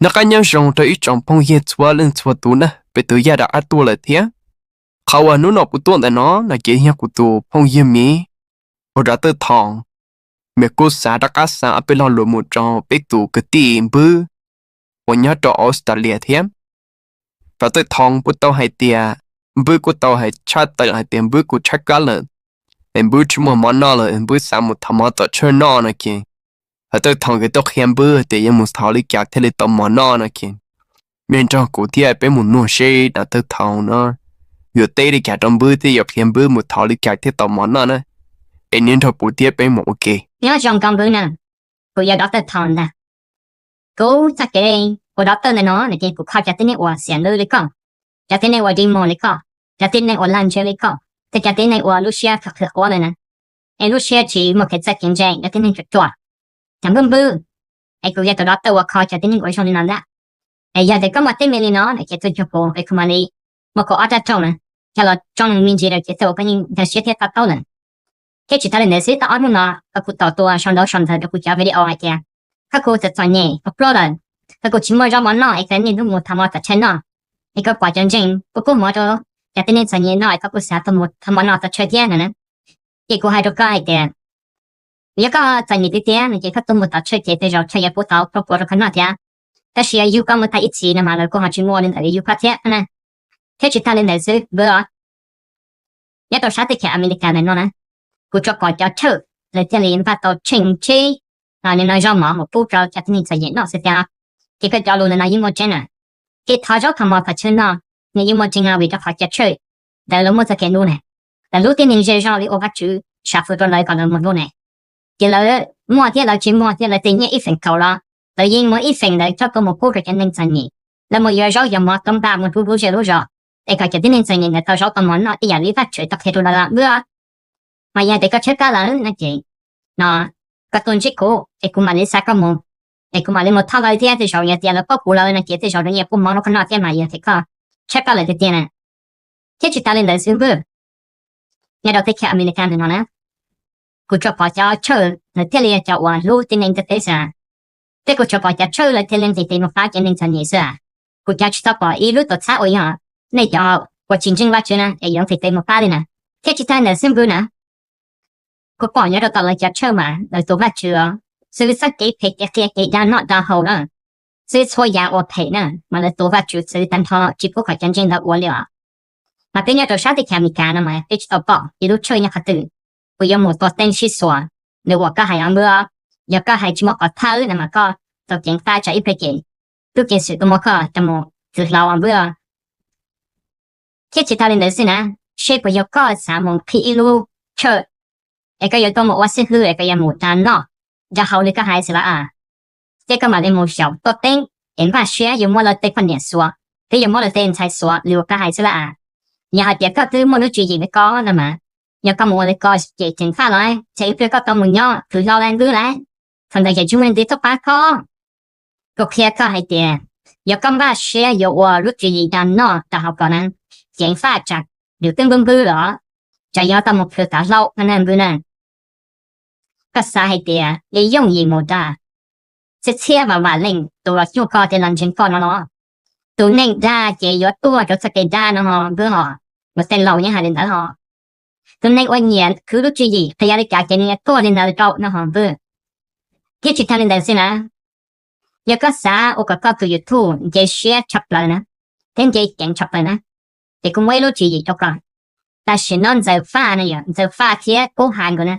Noj qab nyob zoo rau ib tsoom phooj ywg txhua leej txhua tus na, peb tus yaj rov qab tuaj lawm thiab. Qhov uas hnub no kuv tuaj ntawm no no ces yog kuv tus phooj ywg miv ua dov tawj thoo, mas kuj xav rov qab xa ob peb lo lus mus rau peb tus kwv tij Npwb uas nyob rau Australia thiab. Dov tawj thoo kuj tau hais tias, Npwb kuj tau hais tshaj tawm hais tias Npwb kuj tshaib plab lawm, es Npwb tsis muaj mov noj lawm, Npwb xav mus thov mov tom church noj no ces, dov tawj thoo kuj tau qhia Npwb tias yuav mus thov li cas thiaj li tau mov noj no ces, nej nrog kuv thiab peb mus nug seb dov tawj thoo no yuav teb li cas rau Npwb thiab yuav qhia Npwb mus thov li cas thiaj tau mov noj na. Es nej nrog kuv thiab peb mus ua ke. Nyob zoo koj Npwb na, kuv yog dov tawj thoo ntag. Kuv txoj kev ua dov tawj ntawm no no ces kuv kho cov tib neeg uas xiam lwj li koj, cov tib neeg uas dig muag li koj, cov tib neeg uas lag ntseg li koj, thiab cov tib neeg uas lub siab khwv qhuav lawm na, es lub siab tsis muaj kev txawj kev ntse, cov tib neeg ruam ruam, cov Npwb Npwb. Es kuv yog tus dov tawj uas kho cov tib neeg uas zoo li no ntag. Es yog tias koj muaj teeb meem li no no ces tuaj cuag kuv es kuv mam li muab kuv ob rab rooj na coj los tsoo me ntsis rau ces txawj ua koj yeej nkag siab thiab to taub lawm. Thiab tsis tas li ntawd xwb, tau ob hnub no koj kuj tau tuaj sau ntaub sau ntawv rau kuv cov video hais tias koj kuj txom txom nyem ua plaub lawm, koj kuj tsis muaj zaub mov noj es koj niaj hnub mus thov mov tom church noj, es koj pom cov ntseeg kuj pub mov rau cov tib neeg txom nyem noj es koj kuj xav tuaj mus thov mov noj tom church thiab no na. Ces kuv hais rau koj hais tias yog koj txom nyem tiag tiag no ces koj tuaj mus tom church ces tej zaum church yuav pub tau plaub puas rau koj noj thiab. Tab sis yog yug koj mus tag ib txhis no mas lawv kuj ho tsis muaj li ntawd yug koj thiab na. Thiab tsis tas li ntawd xwb Npwb os, nyob rau sab teb chaws Amelikas ntawm no na, kuv tsuas pom cov church lawv thiaj li npaj tau tsheej tsheb, nim no zaub mov mus pub rau cov tib neeg txom nyem noj xwb tiag. Ces koj cov lus ntawm no yeej muaj tseeb na. Kev thov zaub thov mov tom church noj, nws yeej muaj tseeb no vim rau qhov cov church ntawd lawv muaj txoj kev hlub ne, lawv hlub tib neeg zej zog li ua Vajtswv sam hwm rau lawv kom lawv mus hlub ne. Ces lawv muaj thiab lawv tsis muaj thiab lawv tej nyiaj ib feem kaum los lawv yeej muab ib feem ntawd coj tuaj mus pub rau cov neeg txom nyem. Lawv mus yuav zaub yuav mov toob npaj mus rau lub zej lub zos, es kom cov tib neeg txom nyem ntawd tau zaub tau mov noj ib yam li Vajtswv tau qhia rau lawv lawm Npwb. Mas yog tias koj tshaib plab lawm no ces, no, koj tuaj ntsib kuv es kuv mam li xa koj mus, es kuv mam li mus thov lawv thiab tej zaum yog tias lawv paub kuv lawm no ces tej zaum lawv yeej pub mov rau koj noj thiab mas yog tias koj tshaib plab lawm tiag tiag na. Thiab tsis tas li ntawd xwb Npwb, nyob rau teb chaws Amelikas ntawm no na, kuv tsuas pom cov church lawv thiaj li yog cov uas hlub tib neeg ntiaj teb xwb. Thiab kuv tsuas pom cov church lawv thiaj li nqis tes mus pab cov neeg txom nyem xwb. Kuv cav tsis tau pom ib lub tuam txhab uas yog nej cov uas tsis ntseeg Vajtswv na es yuav nqis tes mus pab li na. Thiab tsis tas li ntawd xwb Npwb na, kuv pom nyob rau tom lawv cov church mas lawv tuav Vajtswv os, xws li txoj kev phem kev qias kev dag noj dag haus na, xws li txhua yam uas phem na mas lawv tuav Vajtswv xwb tag nrho tsis pub kom cov ntseeg ntawd ua li os. Mas peb nyob rau sab teb chaws Amelikas no mas peb tsis tau pom ib lub church nyob qhov twg uas yuav mus tuav teeb sib xuas li uas koj hais os Npwb. Yog koj hais tsis muaj qhov thawj no mas koj tau ceev faj tsam ib pliag ces tub ceev xwm tuaj muab koj coj mus txwv hlo os Npwb. Thiab tsis tas li ntawd xwb na, seb puas yog koj xav mus qhib ib lub church es koj yuav tuaj mus ua xib hwb es koj yuav mus dag noj dag haus li koj hais xwb lawm as. Ces koj mam li mus xyaum tuav teeb es npaj siab yuav muab lawv tej poj niam xuas thiab yuav muab lawv tej ntxhais xuas li uas koj hais xwb lawm as. Yog hais tias koj twb muaj lub tswv yim li ko no mas, yog koj mus ua li ko ces ceev faj los ces ib pliag koj tau mus nyob khwv hlo lawm Npwb lawm, thaum ntawd ces tsis muaj leej twg tuaj pab koj. Kuv qhia koj hais tias yog koj npaj siab yuav ua lub tswv yim dag noj dag haus ko na, ceev faj tsam yus twb Npwb Npwb los, tsam yog tau mus plhws tav hlau no na Npwb na. Koj xav hais tias yeej yooj yim mus dag, txhiab txhiab vam vam leej tus los cuag koj thiab los ntseeg koj no los? Tus neeg dag ces yuav tuaj rau txoj kev dag no ho Npwb hos, luag tej laus yeej hais li ntawd hos. Tus neeg uas nyiam khwv lub tswv yim qhia li cas ces nws yuav tuaj li ntawd rau no hos Npwb. Thiab tsis tas li ntawd xwb na, yog koj xav ua kom koj tus YouTube nce siab tshaj plaws na, thiab nce ceev tshaj plaws na, ces kuv muaj ib lub tswv yim rau koj. Tam sim no Ntxawm Faj no yog Ntxawm Faj thiab Kub Hais nkawd na,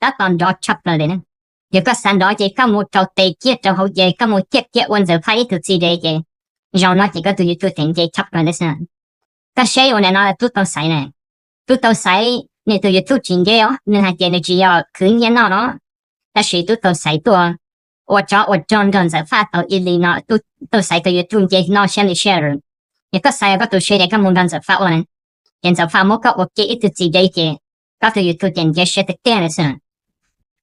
tab tom nrov tshaj plaws li na. Yog koj xav nrov ces koj mus rau tes ciaj rau hauv ces koj mus ciaj ciaj ua Ntxawm Faj ib tug txiv dev ces zaum no ces koj tus YouTube ces nce tshaj plaws li xwb. Koj saib ua nim no Tub Tau Xaiv na, Tub Tau Xaiv nws tus YouTube tsis nce os, nws hais tias nws tsis yog khwv nyiaj noj no, tab sis Tub Tau Xaiv tuaj ua tsov ua rog nrog Ntxawm Faj tau ib li no, Tub Tau Xaiv tus YouTube nce noj siab li siab lawm. Yog koj xav yog koj tus share ces koj mus nrog Ntxawm Faj ua na, ces Ntxawm Faj muab koj ua kiag ib tug txiv dev ces koj tus YouTube ces nce siab tiag tiag li xwb.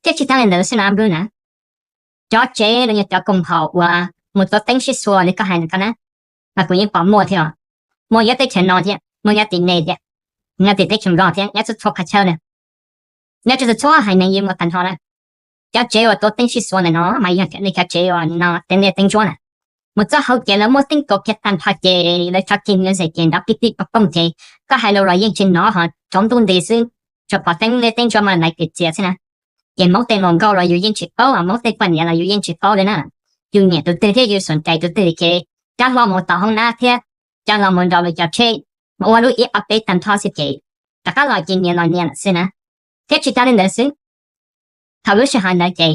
Thiab tsis tas li ntawd xwb na Npwb na, cov tsev los yog cov koom haum uas mus tuav teeb sib xuas li koj hais ntawd ko na, mas kuv yeej pom muaj thiab os. Muaj nyob teb chaws no thiab, muaj nyob tim ne thiab, nyob tim teb chaws Nplog thiab, nyob txhua txhua qhov chaw na, nyob txhua txhua haiv neeg yeej muaj tag nrho na. Cov tsev uas tuav teeb sib xuas ntawm no mas yog nej cov tsev uas no teeb liaj teeb ntsuab na. Mus txog hauv ces lawv muab teeb kaus kiag tag nrho ces lawv tso kiag nws zem ces nrov pij pij pooj pooj ces koj hais lus los yeej tsis hnov ho tsaus ntuj nti xwb, tsuas pom teeb liab teeb ntsuab mas laiv kwv txias xwb na. Ces Hmoob tej hluas nkauj los yus yeej tsis paub, Hmoob tej poj niam los yus yeej tsis paub li na. Yus nyiam tus twg thiab yus xom cais tus twg ces coj hlo mus tom hoob nab thiab coj hlo mus nraus lawv cov tsheb, mus ua lub ib ob peb tag nrho xwb ces rov qab los ces nyias los nyias lawm xwb na. Thiab tsis tas li ntawd xwb, thaum lub sij hawm ntawd ces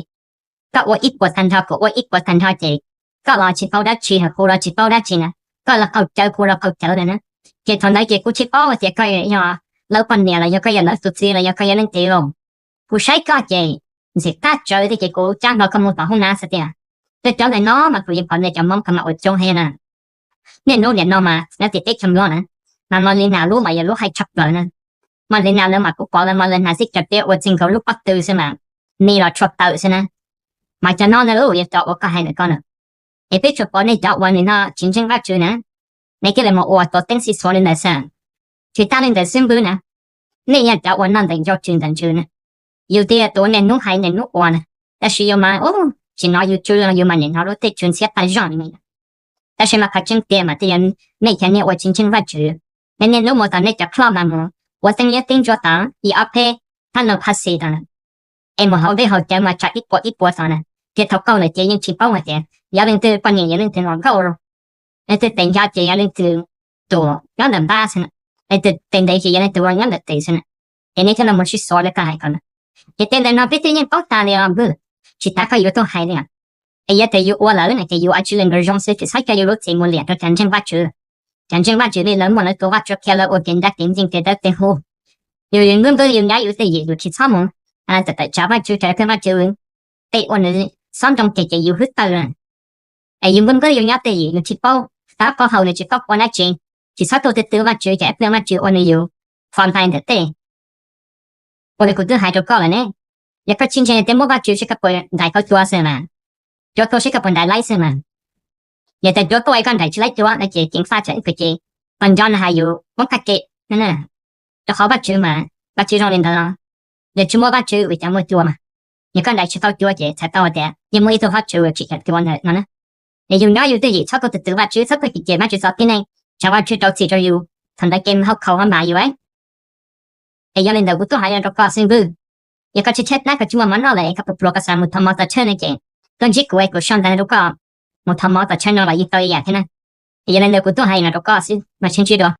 koj ua ib puas tag nrho kuv ua ib puas tag nrho ces koj los tsis paub dab tsi ho kuv los tsis paub dab tsi na, koj los qaug cawv kuv los qaug cawv lawm na. Ces thaum ntawd ces kuv tsis paub tias koj yog lawv poj niam los yog koj yog lawv tus txiv los yog koj yog leej twg los, kuv saib koj ces ntxim qab tsawv thiab ces kuv coj hlo koj mus tom hoob nab xwb tiag. Tej cov ntawm no mas kuv yeej pom nej cov Hmoob ko mas ua coob heev na. Niaj hnub niam no mas nyob tim teb chaws Nplog na, mas Molina lub mas yog lub hais tshaj plaws na. Molina lawv mas kuv pom lawv Molina xij cov tiab ua txij nkaus lub pob tw xwb mas, ni los tshua tawm xwb na. Mas cov no na lub yog cov uas koj hais ntawm ko na, es peb tsuas pom nej cov uas nim no tsis ntseeg Vajtswv na, nej thiaj li mus ua tua teeb xij xuav li ntawd xwb. Tsis tas li ntawd xwb npwb na, nej yog cov uas noj ntawm ncauj tswv ntawm ntsws na. Yus tias tus niaj hnub hais niaj hnub ua na, tab sis yus mas ub tsis hnov yus tswv, yus mas nim hnov lub teb tswv ntxhiab tag zog li. Tab sis mas qhov tseeb tiag mas twb yog nej cov niag uas tsis ntseeg Vajtswv, nej niaj hnub mus tom nej cov club mas mus ua teeb liab teeb ntsuab tod ib ob peb, thab no phab xis tod na, es mus haus dej haus cawv mas tsam ib puas ib puas tod na. Ces thaum qaug lawm ces yeej tsis paub hais tias yog leej twg poj niam yog leej twg hluas nkauj, leej twg tes nco ces yog leej twg tus nyob ntawm npab xwb na, leej twg tes ntev ces yog leej twg uas nyob ntawm tes xwb na. Ces nej thiaj li mus sib xuav li koj hais ko na. Ces tej ntawm no peb twb yeej paub tas li os npwg, tsis tas koj yuav tuaj hais li os. Es yog tias yus ua lawm no ces yus ua tsis li nkawd zoo xwb, tsis txhob coj yus lub txim mus liam rau cov ntseeg Vajtswv. Cov ntseeg Vajtswv li lawv muaj lawv tus Vajtswv qhia lawv ua kev nrab kev ncig kev dawb kev huv. Yus npwb npwb yus nyob yus twj ywm yus tsis txhob mus tawm tawm tsam Vajtswv, tsam tus Vajtswv tej ua nws xob nroo ces ces yus hwb tawm lawm. Es yus npwb npwb yus nyob twj ywm yus tsis paub tab paub hau nws tsis paub ua dab tsi, tsis txhob tuaj twb twb Vajtswv ces ib pliag Vajtswv ua nws yus fo ntais ntawm tej. Ua li kuv twb hais rau koj lawm ne, yog koj tsis ntseeg tias muab Vajtswv seb koj puas nraim koj cua xwb mas, cua tuaj seb koj puas nraim laib xwb mas. Yog tias cua tuaj es koj nraim tsis laib cua no ces ceev faj tsam ib pwm ces qhov nco no hais yus muab kaj ke na. Rau qhov Vajtswv mas Vajtswv zoo li ntawd los, nws tsis muaj Vajtswv vim cov muaj cua mas. Yog koj nraim tsis tau cua ces txhais tau tias yeej muaj ib tug Vajtswv tsim cov cua ntawd no na. Es yus nyob yus twj ywm txhob tuaj twb twb Vajtswv, txhob tuaj cem cem Vajtswv txoj kev neeg, tsam Vajtswv rau txim rau yus, thaum ntawd kev mus hauj khau ho mam yus. Es yog li ntawd kuv tuaj hais no rau koj xwb npwg, yog koj tsis tshaib plab koj tsis muaj mov noj lawm es koj pluag pluag koj xav mus thov mov tom tshawj no ces tuaj ntsib kuv es kuv sau ntawv rau koj mus thov mov tom tshawj no los yeej tau ib yam thiab na. Es yog li ntawd kuv tuaj hais no rau koj xwb mas sib ntsib dua.